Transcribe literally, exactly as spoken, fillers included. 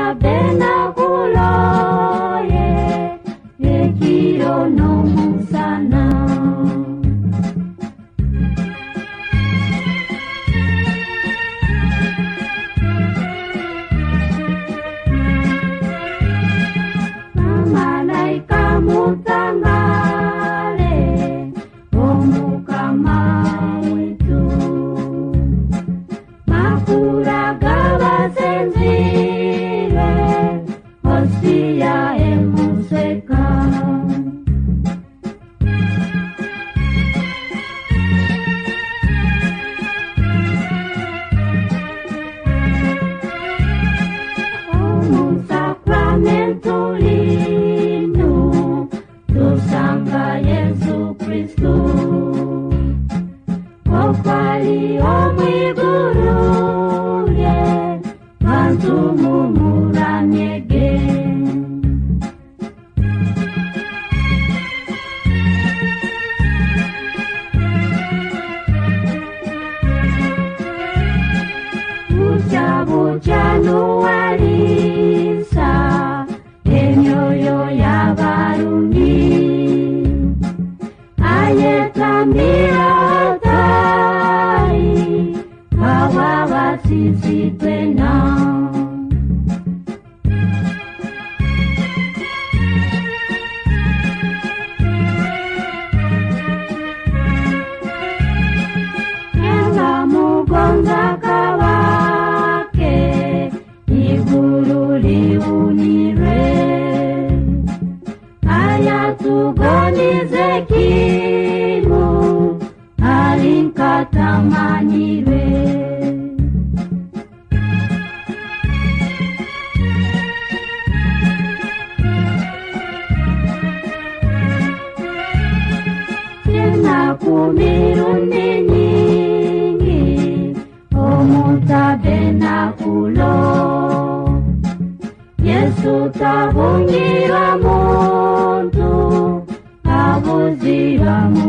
Tabernakulo ye, ekiro n'omusana. Bamalaika mutangale, Omukama waitu. Makuru g'abasenzire, Hosiya emusweka. Omu sakramentu linu tusanga Yesu Kristo. Okwali omu iguru lye, bantu mumuramyege. Bukya bukya nuwaliisa emyoyo y'abarumi. Ayetambira hatali habw'abasiisi twena. Enga mugonza kabake, iguru lihunirwe. Ayatugonize kimu, ali nkatamanyirwe. Kinaku mirundi nyingi omu tabernakulo, Yesu tabungira muntu, abuzira mu